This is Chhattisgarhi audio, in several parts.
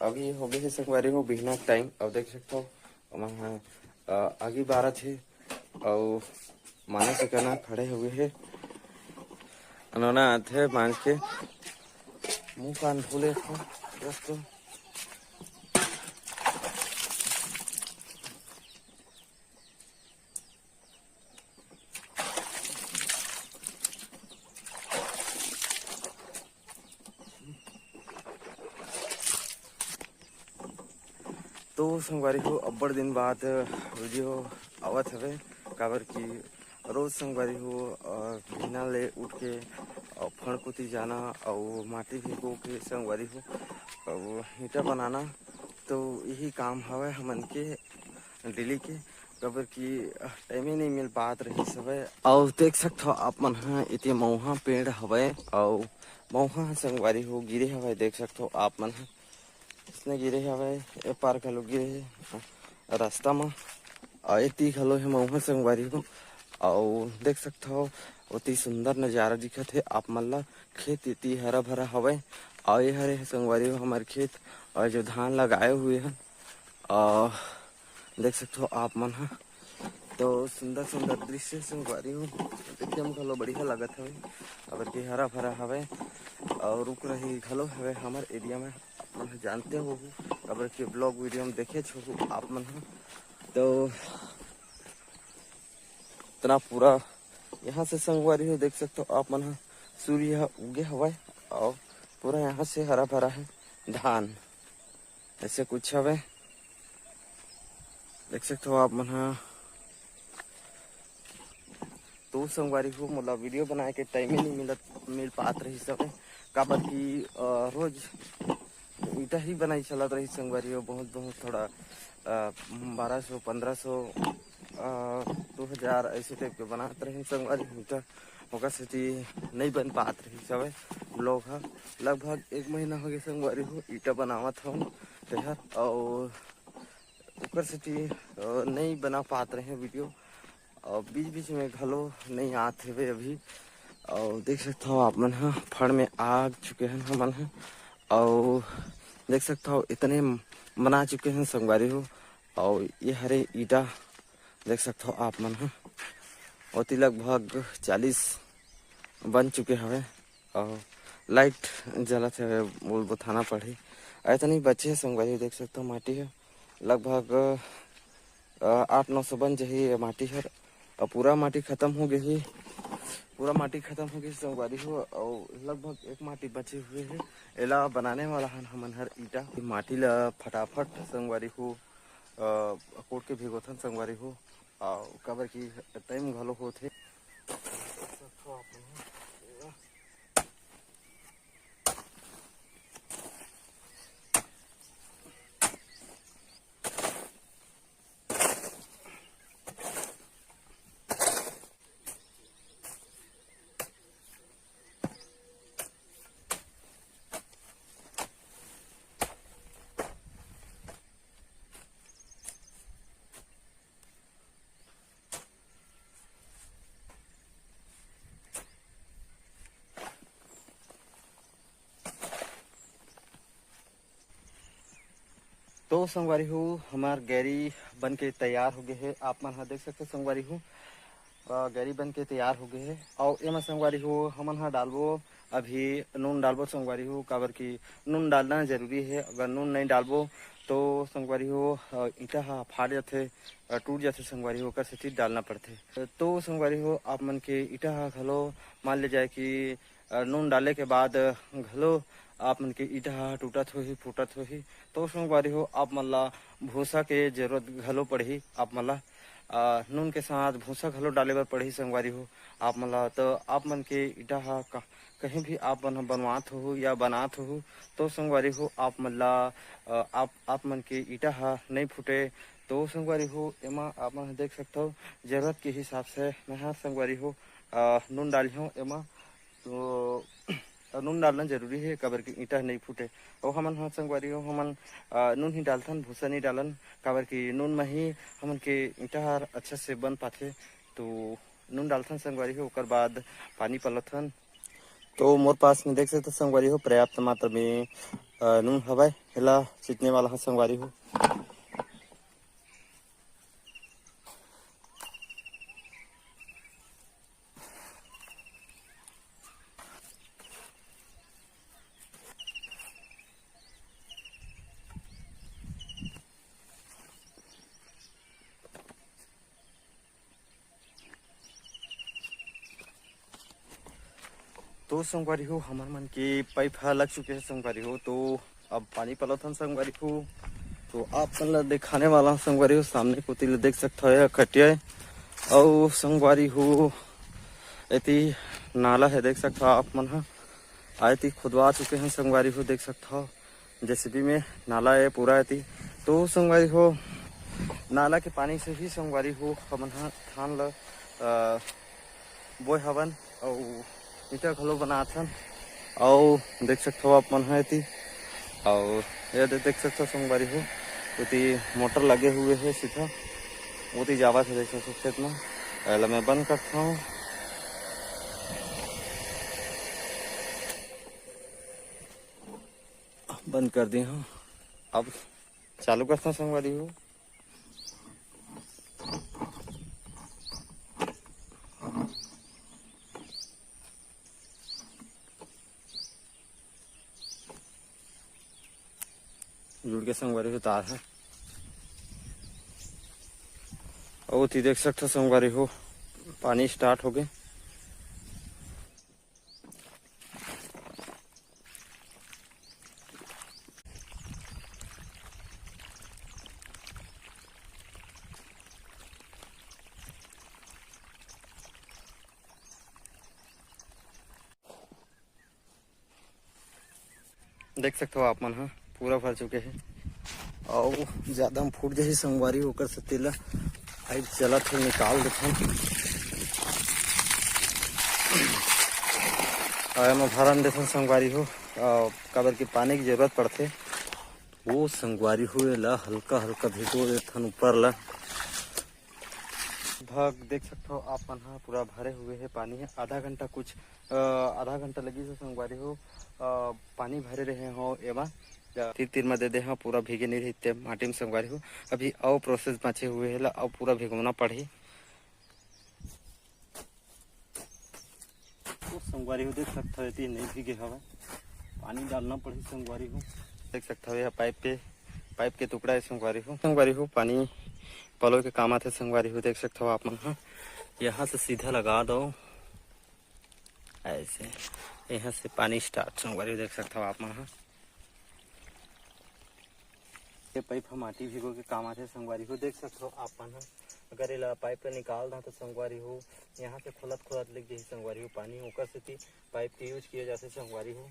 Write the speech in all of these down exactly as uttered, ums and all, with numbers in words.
अभी हो गए हे संगवारी हो बिहना के टाइम। अब देख सकथव, ओमन ह, अ, आगी बारत हे, अउ माने से कहना खड़े हुए हे। अनोना आथे मांज के, मुंह कान धो लेथव दोस्तों। तो संगवारी हो, अब्बड़ दिन बाद वीडियो आवत हवे, काबर कि रोज संगवारी हो, अ, बिहना ले उठ के, अ, फंड़ कोती जाना, अउ माटी भिगो के संगवारी हो, अउ ईंटा बनाना, तो यही काम हवे हमन के डेली के, काबर कि, अ, टाइमे नइ मिल पात रहिस हवय। अउ देख सकथव आप मन ह, एती मउहा पेड़ हवय, अउ मउहा ह संगवारी हो गिरे हवय, देख सकथव आप मन ह। इसने गिरे हवय, ए पार घलो गिरे हे रास्ता म। अउ एती घलो हे मउहा संगवारी हो। अउ देख सकथव, ओती सुंदर नजारा दिखत हे आप मन ला। खेत एती हरा भरा हवय। अउ ए हरे हे संगवारी हो हमर खेत, अउ जो धान लगाए हुए हन, अउ देख सकथव आप मन ह। तो सुंदर सुंदर दृश्य संगवारी हो, एकदम घलो बढ़िया लगत हवे, काबर कि हरा भरा हवे अउ रुख राही घलो हवे हमर एरिया में, आप मन ह जानते होहू, काबर कि ब्लॉग वीडियो में देखेच होहू आप मन ह। तो इतना पूरा यहाँ से संगवारी हो देख सकथव आप मन ह, सूर्य ह उगे हवय अउ पूरा यहाँ से हरा भरा है धान, ऐसे कुछ हवय। देख सकथव आप मन ह। तो संगवारी हो, मोला वीडियो बनाए के टाइम ही नहीं मिलत, मिल पात रहिस हवय, काबर कि, अ, रोज ईंटा ही बनाई चलत रहिस संगवारी हो, बहुत, बहुत थोड़ा, अ, बारह सौ, पन्द्रह सौ, अ, दो हजार ऐसे टाइप के बनात रहिन संगवारी हो ईंटा, ओकर सेती नई बन पात रहिस हवय ब्लॉग ह। लगभग एक महीना हो गए संगवारी हो, ईंटा बनावत हवन तेहर, अउ ओकर सेती, अ, नई बना पात रहे वीडियो, अउ बीच-बीच में घलो नई आत हेवे अभी। अउ देख सकथव आप मन ह, फड़ में आ चुके हन हमन ह, अउ देख सकथव इतने बना चुके हन संगवारी हो। अउ ये हरे ईंटा, देख सकथव आप मन ह, ओती लगभग चालीस बन चुके हवे। अउ लाइट जलत हे, बोल बताना पड़ही। अइसने ही बचे हे संगवारी, देख सकथव माटी ह लगभग, अ, आठ नौ सौ बन जही ये माटी हर। अउ पूरा माटी खत्म हो गई, पूरा माटी खत्म हो गई संगवारी हो। अउ लगभग एक माटी बचे हुए हे, एला बनाने वाला हन हमन हर ईंटा। माटी ला फटाफट संगवारी हो, अ, कोड़ के भिगोथन संगवारी हो, अउ काबर कि टाइम घलो होथे। तो संगवारी हो, हमार गैरी बन के तैयार हो गए हे। आप मन ह देख सकते संगवारी हो, अ, गैरी बन के तैयार हो गए हे। अउ एमा संगवारी हो, हमन ह डालबो, अभी नून डालबो संगवारी हो, काबर कि नून डालना जरूरी हे। अगर नून नहीं डालबो तो संगवारी हो, अ, ईंटा ह फाट जाथे, अ, टूट जाथे संगवारी हो, ओकर सेती डालना पड़थे। तो संगवारी हो, आप मन के ईंटा ह घलो मान ले जाए कि अ, नून डाले के बाद घलो आप मन के ईंटा ह टूटत होही, फूटत होही, तो संगवारी हो, आप मन ला भूसा के जरूरत घलो पड़ही। आप मन ला, अ, नून के साथ भूसा घलो डाले बर पड़ही संगवारी हो आप मन ला। तो आप मन के ईंटा ह क-, कहीं भी आप मन ह बनवात होहू या बनात होहू, तो संगवारी हो, आप मन ला, अ, आप, आप मन के ईंटा ह नइ फूटे। तो संगवारी हो, एमा आप मन ह देख सकथव, जरूरत के हिसाब से मैं ह संगवारी हो, अ, नून डालिहों एमा। तो नून डालना जरूरी हे, काबर कि ईंटा नइ फूटे। अउ हमन ह संगवारी हो, हमन, अ, नून ही डालथन, भूसा नइ डालन, काबर कि नून म ही हमन के ईंटा हर अच्छा से बन पाथे। तो नून डालथन संगवारी हो, ओकर बाद पानी पलोथन। तो मोर पास में देख सकथव संगवारी हो, पर्याप्त मात्रा में अ, नून हवय, एला छितने वाला ह संगवारी हो। तो संगवारी हो, हमर मन के पाइप ह लग चुके हे संगवारी हो। तो अब पानी पलोथन संगवारी हो। तो आप मन ल दिखाने वाला हूँ संगवारी हो, सामने कोती ले देख सकत हव, ये खटिया हे। अउ संगवारी हो, एती नाला हे, देख सकत हव आप मन ह। आ एती खुदवा चुके हैं संगवारी हो, देख सकत हव। जेसीबी में नाला हे पूरा एती। तो संगवारी हो, नाला के पानी से ही संगवारी हो, हमन ह धान ल, अ, बोए हवन अउ ईंटा घलो बनात हन। अउ देख सकत हव आप मन ह एती, अउ ये दे देख सकत हव संगवारी हो, ओती मोटर लगे हुए हे सीधा, ओती जावत हे, देख सकत हव खेत में। एला मैं बंद करत हव। बंद कर दे हव। अब चालू करत हव संगवारी हो। जुड़ के संगवारी हो तार हे। अउ ओती देख सकत हव संगवारी हो, पानी स्टार्ट हो गे। देख सकत हव आप मन ह, पूरा भर चुके हे। अउ ज्यादा म फूट जाही संगवारी, ओकर सेती ला पाइप चलत हे, निकाल देथन। अउ एमा भरन देथन संगवारी हो, अउ काबर कि पानी के जरूरत पड़थे। ओ संगवारी हो, एला हल्का हल्का भिगो देथन ऊपर ला। लगभग देख सकत हव आप मन ह, पूरा भरे हुए हे पानी ह। आधा घंटा कुछ, अ, आधा घंटा लगिस हे संगवारी हो, अ, पानी भरे रहे हो एमा। तीर तीर म दे दे हव, पूरा भीगे नइ रही ते माटी म संगवारी हो। अभी अउ प्रोसेस बाँचे हुए हे ला, अउ पूरा भिगोना पड़ही। ओ संगवारी हो, देख सकत हव, एती नइ भीगे हवय, पानी डालना पड़ही संगवारी हो। देख सकत हव, ये पाइप पे, पाइप के टुकड़ा हे संगवारी हो। संगवारी हो, पानी पलोय के काम आथे संगवारी हो। देख सकत हव आप मन ह, यहाँ से सीधा लगा दव ऐसे, यहाँ से पानी स्टार्ट संगवारी हो, देख सकत हव आप मन ह। ये पाइप ह माटी भिगो के काम आथे संगवारी हो। देख सकत हव आप मन ह, अगर एला पाइप ला निकाल दव त संगवारी हो, यहाँ से खोलत खोलत लग जाही संगवारी हो पानी, ओकर सेती पाइप के यूज किया जाथे संगवारी हो।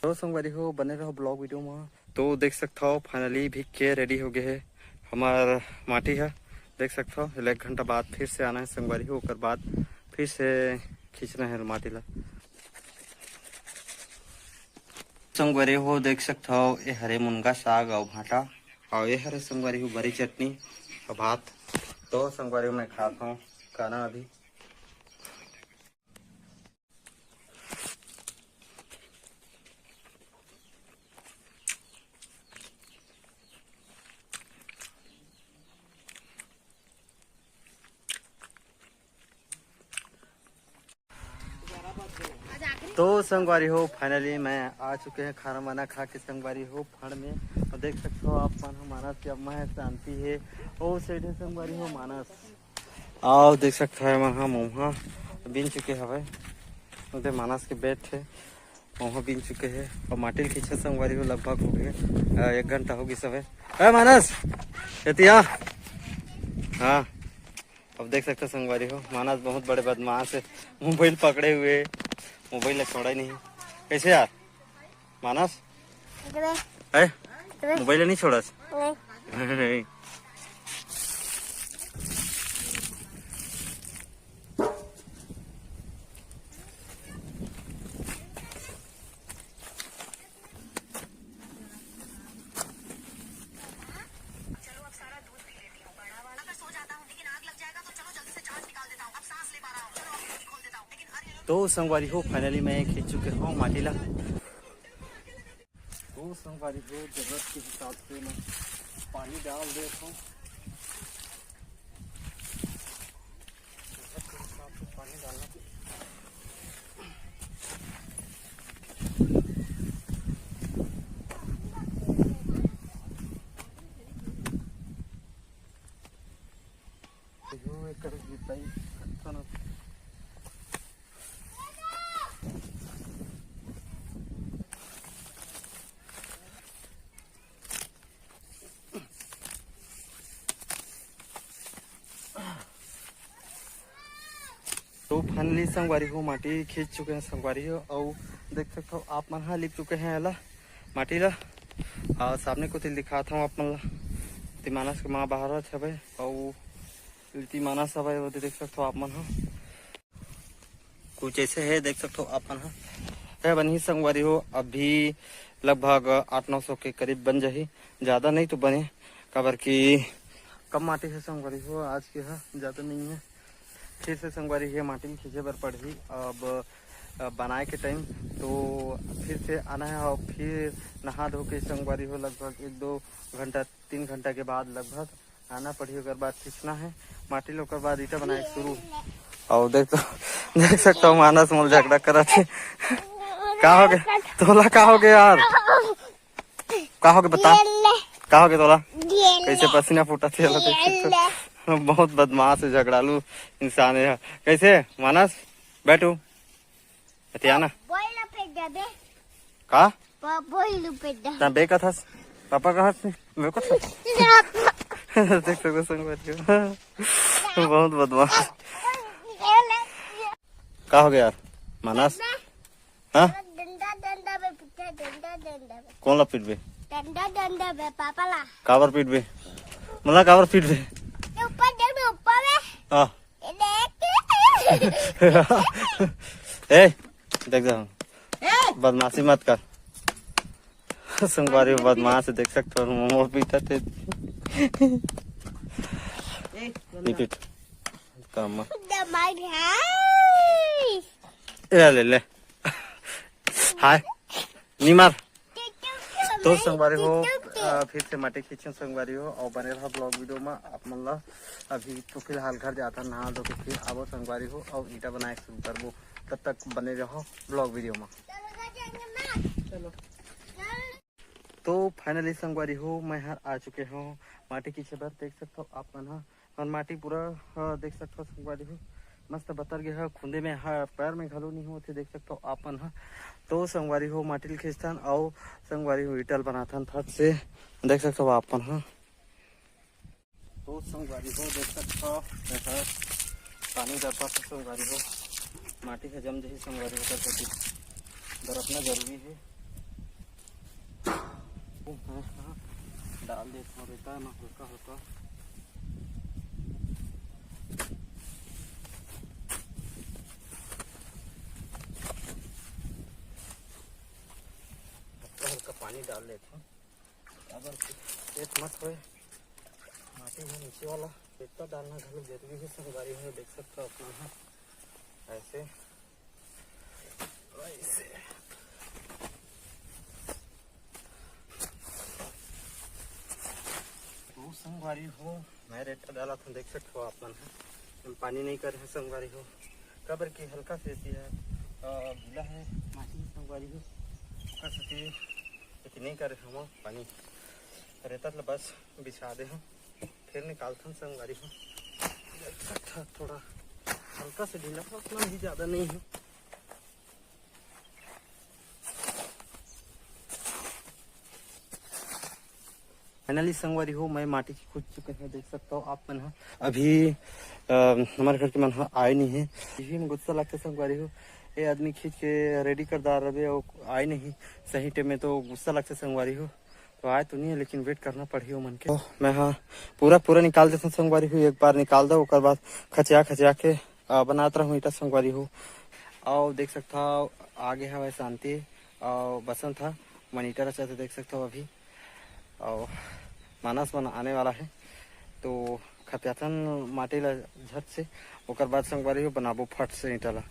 तो संगवारी हो, बने रहो ब्लॉग वीडियो में। तो देख सकत हव, फाइनली भीग के रेडी हो गए हे हमार माटी ह। देख सकत हव, एक घंटा बाद फिर से आना हे संगवारी हो, ओकर बाद फिर से खींचना हे माटी ला। संगवारी हो, देख सकत हव, ए हरे मुनगा साग अउ भांटा, अउ ए हरे संगवारी हो बरी चटनी अउ भात। तो संगवारी हो, मैं खात हव खाना अभी। तो संगवारी हो, फाइनली मैं आ चुके हैं खाना वाना खा के संगवारी हो फड़ में। और देख सकते हो आप मन ह मानस के अम्मा है, शांति है, ओ सेठ है संगवारी हो मानस। आओ देख सकते हो मन ह मोहा बिन चुके हवे, ओदे मानस के बेट है, मोहा बिन चुके है। और माटी ल खींचे संगवारी हो लगभग हो गए, अ, एक घंटा हो गई सवे। ए मानस, एतिया। हाँ। अब देख सकते हो संगवारी हो, मानस बहुत बड़े बदमाश है, मोबाइल पकड़े हुए है। मोबाइल ला छोड़ा ही नहीं। कैसे यार मानस? अरे, है? अरे। मोबाइल ला नहीं छोड़स? नहीं। नहीं। तो संगवारी हो, finally मैं खींच चुके हूँ माटी ला। तो संगवारी हो, जरूरत के हिसाब से मैं पानी डाल देता हूँ। जरूरत के हिसाब से पानी डालना। यो एकर जुताई करथन। तो finally संगवारी हो, माटी खींच चुके हैं संगवारी हो, अउ देख सकते हो आप मन हा, लिप चुके हैं एला माटी ला। और सामने कोती दिखात हूँ आप मन ला, तिमानस के माँ बाहर हवे, अउ तिमानस हवे, वो देख सकते हो आप मन हा। कुछ ऐसे है, देख सकते हो आप मन हा। है बनही संगवारी हो, अभी लगभग आठ नौ सौ के करीब बन जाही, ज़्यादा नहीं तो बने, काबर कि कम माटी है संगवारी हो, आज के हा ज़्यादा नहीं है। फिर से संगवारी हे माटी में खींचे बर पड़ही। अब, अब बनाए के टाइम तो फिर से आना है और फिर नहा धो के संगवारी हो लगभग एक दो घंटा, तीन घंटा के बाद लगभग आना पड़ही। ओकर बाद खींचना है माटी ल, ओकर बाद ईटा बनाए शुरू। और देख तो, देख सकता हूँ मानस मोल झगड़ा करत है। का हो गया तोला, का हो गया यार? का हो गया बता? ये ले। का हो गया तोला? ये ले। कैसे पसीना फूटा थे, ये देख सकते हो। ले। बहुत बदमाश है, झगड़ालू इंसान है। कैसे मानस? बैठू। अतियाना। बोल ना फेंक दे बे। का? ब-, बोल लू फेंक दे। ता बे कथस? पापा कहाँ से? बे कथस? देख सकते हो संगवारी हो। बहुत बदमाश। ये ले। का हो गया यार मानस? हाँ? डंडा, डंडा में पीटे, डंडा, डंडा में। कौन ला पीटबे? डंडा, डंडा में, पापा ला। काबर पीटबे? मोला काबर पीटबे? ये ऊपर देख ना, ऊपर में। हाँ। ये देख। ए, देख जा। ए! बदमाशी मत कर। संगवारी हो बदमाश, देख सकते हो, मोमो पीटा थे। ए, नहीं पीट। काम। दमाई है। ए, ले, ले। हाय। नी मार। तो संगवारी हो, अ, फिर से माटी खींचन संगवारी हो, और बने रहा vlog video में आप मन ला। अभी तो फिलहाल घर जाता, नहा धो के फिर आबो संगवारी हो, और ईटा बनाए शुरू करबो। तब तक बने रहो vlog video में। चलो। तो finally संगवारी हो, मैं हर आ चुके हूँ माटी खींचे बर। देख सकते हो आप मन हा, और माटी पूरा, हाँ, देख सकते हो संगवारी हो, मस्त बतर गया है खुंदे में, हाँ, पैर में घलो नहीं होते, देख सकते हो आप मन हा। तो संगवारी हो, माटी ल खींचथन, आओ संगवारी हो, ईटा ल बनाथन फट से, देख सकते हो आप मन हा। तो संगवारी हो, देख सकते हो, देखो, पानी डरता से संगवारी हो, माटी से जम जही संगवारी हो, कर सकती बरतना जरूरी है। डाल देथों रेता म हल्का हल्का। हल्का हल्का पानी डाल देथों, काबर कि पेट मत होए। माटी ह नीचे वाला, रेता डालना घलो जरूरी है संगवारी हो, देख सकते हो आप मन ह ऐसे। ऐसे। तो संगवारी हो, मैं रेता डालत हूँ, देख सकते हो आप मन ह। हम पानी नहीं करे हैं संगवारी हो, काबर कि हल्का से एती है, अ, गीला है माटी संगवारी हो, ओकर सेती एती नहीं करे हम पानी। रेता ल बस बिछा दे हूँ, फिर निकालथन संगवारी हो। थोड़ा हल्का से ढीला है, उतना भी ज्यादा नहीं है। Finally संगवारी हो, मैं माटी के खुद चुके हैं, देख सकता हो आप मन ह। अभी, अ, हमारे घर के मन ह आए नहीं है, यही में गुस्सा लगता है संगवारी हो। ये आदमी खींच के रेडी कर डार रहे, वो आए नहीं सही टाइम में, तो गुस्सा लगथे संगवारी हो। तो आए तो नहीं है, लेकिन वेट करना पड़ही ओमन के। तो मैं हा पूरा पूरा निकाल देथन संगवारी हो, एक बार निकाल दो, ओकर बाद खचिया खचिया के, आ, बनात रहूँ ईटा संगवारी हो। अउ देख सकथव आगे हवय शांति अउ बसंत ह, मन ईटा रचत हे, देख सकथव अभी। अउ मानस मन आने वाला है, तो खपियाथन माटी ला झट से, ओकर बाद संगवारी हो बनाबो फट से ईटा ला।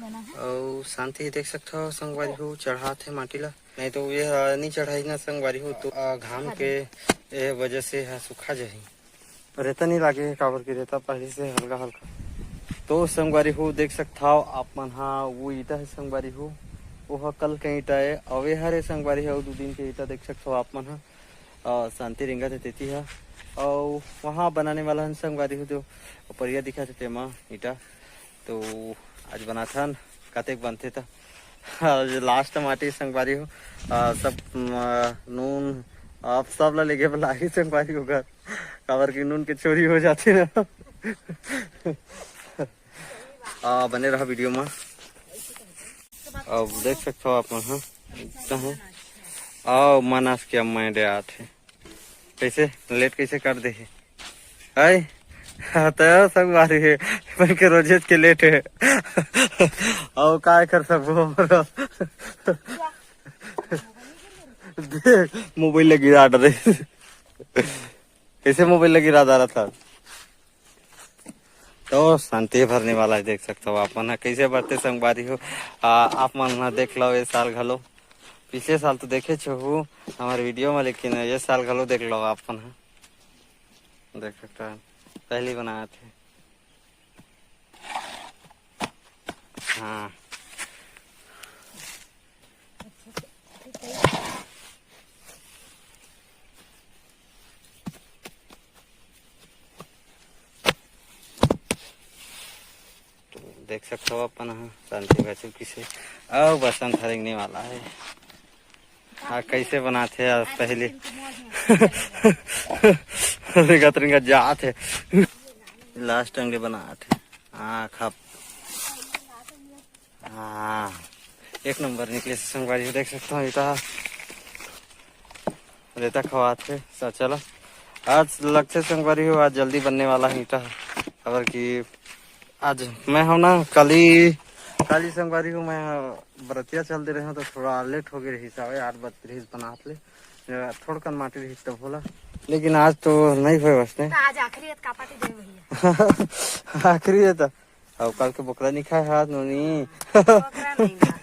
बना है। अउ शांति देख सकथव संगवारी हो, चढ़ात हे माटी ला, नहीं तो ये ह नहीं चढ़ाही ना संगवारी हो, तो आ, घाम के ए वजह से ह सुखा जाही। रेता नहीं लागे हे, काबर के रेता पहले से हल्का हल्का। तो संगवारी हो देख सकथव आप मन हा, वो ईटा है संगवारी हो, वो ह कल के ईटा है, अउ ये हरे संगवारी हो दू दिन के ईटा देख सकथव आप मन हा। अ, शांति रेंगत हे तेती ह। अउ वहाँ बनाने वाला हन संगवारी हो, जो परिया दिखत हे तेमा ईटा। तो आज बनाथन, कतेक बनथे त। आज लास्ट माटी संगवारी हो। अ, सब, अ, नून आप सब ला लेगे बर लागही संगवारी हो घर, काबर कि नून के चोरी हो जाथे ना। अ, बने रहा वीडियो में। अब देख सकथव आप मन ह, कहाँ? अउ मानस के अम्मा एदे आत हे। कैसे लेट कैसे कर दे हे? आय, हाँ, तो संगवारी हे, मन के रोजेज के लेट हे। अउ काय कर सकबो हमरो? देख, मोबाइल ला गिरा डरे। कैसे मोबाइल ला गिरा डारा था? तो शांति भरने वाला है, देख सकथव आप मन ह कैसे बरथे संगवारी हो। आ, आप मन ह देख लो, ये साल घलो, पिछले साल तो देखे छो हु हमर वीडियो में, लेकिन ये साल घलो देख लो आप मन ह, देख सकथव पहली बनाए थे। हाँ। तो देख सकथव अपन ह शांति बचू किसे अउ बसंत ह रेंगने वाला है। हाँ, कैसे बनाथे आज पहली। रेंगत रेंगत जात है। लास्ट अंगले बनात है। हाँ, खप। हाँ, एक नंबर निकले से संगवारी हो, देख सकथव ईटा रेता खवात हे। सा चला, आज लगथे संगवारी हो, आज जल्दी बनने वाला है ईटा, काबर कि आज मैं हूँ ना, काली, काली संगवारी हो, मैं बरतिया चल दे रहे हूँ, तो थोड़ा लेट हो गए रही सावे आठ बज रही बनात ले, थोड़कन माटी रही तब होला, लेकिन आज तो नहीं हुए बस ने। तो आज आखिरी है, तो का पार्टी देवे भैया? आखिरी है तो। अउ काल के बोकरा नहीं खाए हाथ नोनी। बोकरा नहीं ना।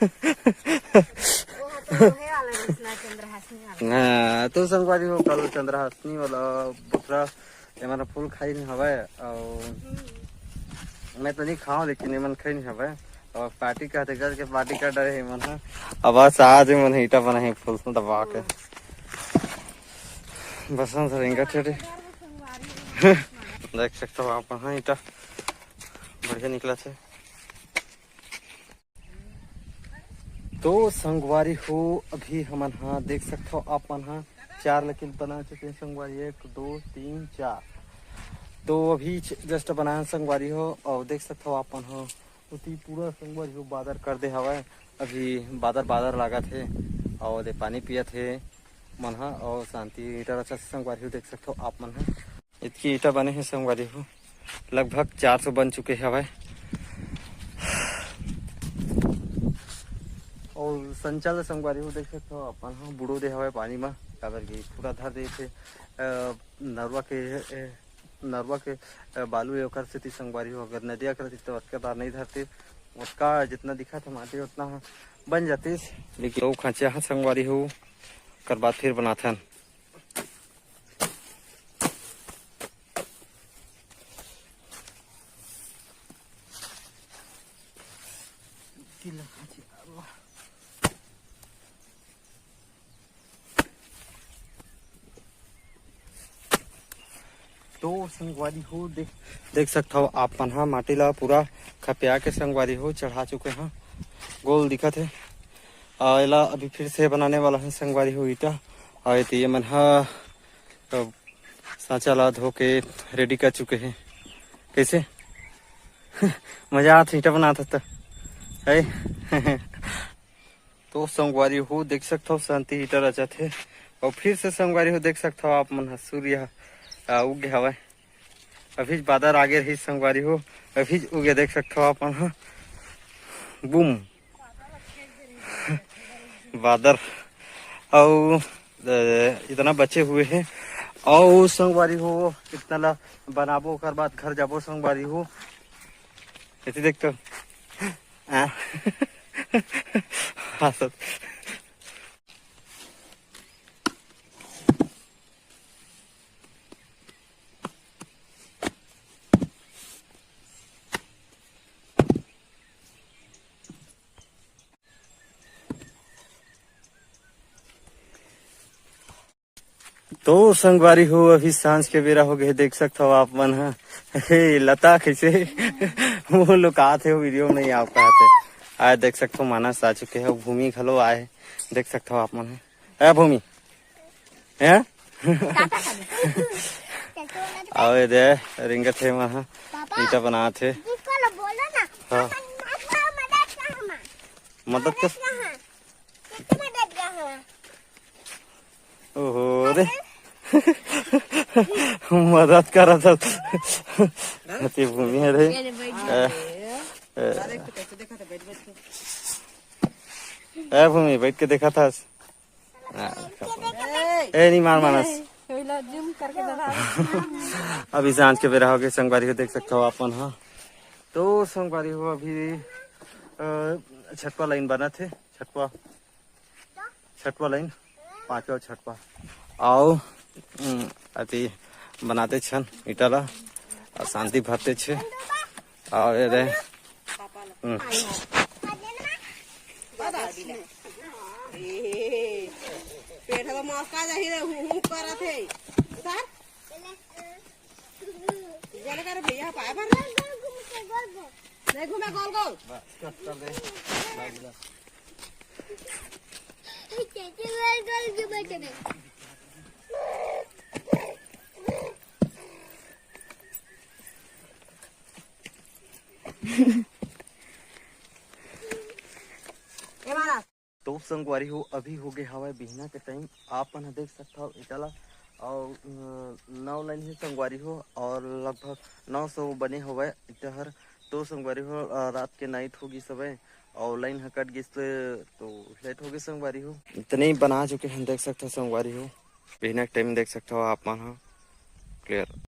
वो तो लोहे वाला रहिस ना, चंद्रहासनी वाला। हाँ, तो संगवारी हो, काल चंद्रहासनी वाला बोकरा, ये हमारा फूल खाई नहीं हवाए, अउ हम्म। मैं तो नहीं खाऊं, लेकिन ये मन खाई नहीं हवाए। अब पार्टी का देख के पार्टी कर डरे है मन, हाँ। अब बस आज मन ईटा बना है फूल से दबा के। बस हम सरेंगा छोटे। देख सकते हो आप, हाँ, ईटा बढ़िया निकला थे। तो संगवारी हो, अभी हमन हा देख सकथव आप मन हा चार लकीर बना चुके हैं संगवारी, एक, दो, तीन, चार। तो अभी जस्ट बनाए संगवारी हो, और देख सकथव आप मन हा ओती पूरा संगवारी हो बादर कर दे हवय। अभी बादर बादर लागत हे और दे पानी पियत हे मन हा, और शांति ईटा रचा से संगवारी हो देख सकथव आप मन हा। इतकी ईटा बने हे संगवारी हो, लगभग चार सौ बन चुके हवय। और संचल संगवारी हो देख सकथव अपन ह बुड़ो दे हवय पानी म, काबर कि पूरा धर दे थे, अ, नरवा के, ए, नरवा के, अ, बालू ए ओकर सेती संगवारी हो, अगर नदिया कर तो अतका तार नहीं धरते, ओतका जितना दिखत हे माटी उतना ह बन जातिस, लेकिन ओ खचिया ह संगवारी हो, ओकर बाद फिर बनाथन। तो संगवारी हो, देख, देख सकथव आप मन हा माटी ला पूरा खपिया के संगवारी हो चढ़ा चुके हैं, गोल दिखत हे। आ, एला अभी फिर से बनाने वाला है संगवारी हो ईटा। और ये मन हा, अ, सांचा ला धो के रेडी कर चुके हे। कैसे? मजा आत हे, ईटा बनात हस त। है? तो संगवारी हो, देख सकथव, शांति ईटा रचत हे। और फिर से संगवारी हो, देख सकथव आप मन ह, सूर्य ह, आ, उगे हवय। अभी बादर आगे रही संगवारी हो, अभी उगे, देख सकथव आप मन ह। बूम। बादर। अउ, अ, इतना बचे हुए हे। अउ संगवारी हो, कितना ला बनाबो, ओकर बाद घर जाबो संगवारी हो। एती देख तो। आ। हाँ, सब। तो संगवारी हो, अभी सांझ के बेरा हो गए, देख सकथव आप मन ह। हे लता कैसे वो लुकात हे, वो वीडियो में नहीं आप कहते। आए देख सकथव, मानस आ चुके हे, भूमि घलो आए, देख सकथव आप मन ह। ए भूमि, हैं? अउ ए दे, रिंगत हे वहाँ, पापा, ईटा बनात हे। जिसको लो बोलो ना। हाँ। पापा, मदद कर हमार। मदद कर। मदद कर, हाँ। कितनी मदद कर हमार? ओहो रे। मदद करत हस। अति भूमि हे रे। ए, ए। ए भूमि, बैठ के देखत हस। ए, नहीं मार मानस। अभी सांझ के बेरा हो गए संगवारी हो, देख सकथव आप मन ह। तो संगवारी हो, अभी, अ, छठवा लाइन बनत हे, छठवा, छठवा लाइन, पांचवा छठवा। अउ, उम, अति बनाते छन ईटा ला, अउ शांति भरते छे। अउ ये दे। हम्म। ए, पेट ह मौका जाही रे, हूं हूं करत हे। सर? जले कर भैया, पाए भर ले। नहीं घूमे गोल गोल। बस, कट कर दे। ए मारा। तो संगवारी हो, अभी हो गए हवय बिहना के टाइम। आप मन ह देख सकथव ईटा ला, अउ, अ, नौ लाइन हे संगवारी हो, अउ लगभग नौ सौ बने हवय ईटा हर। तो संगवारी हो, अ, रात के नाइट हो गिस हवय, अउ लाइन ह कट गिस, तो लेट हो गए संगवारी हो। इतने ही बना चुके हैं, देख सकथव संगवारी हो, बिहना के टाइम देख सकथव आप मन ह क्लियर।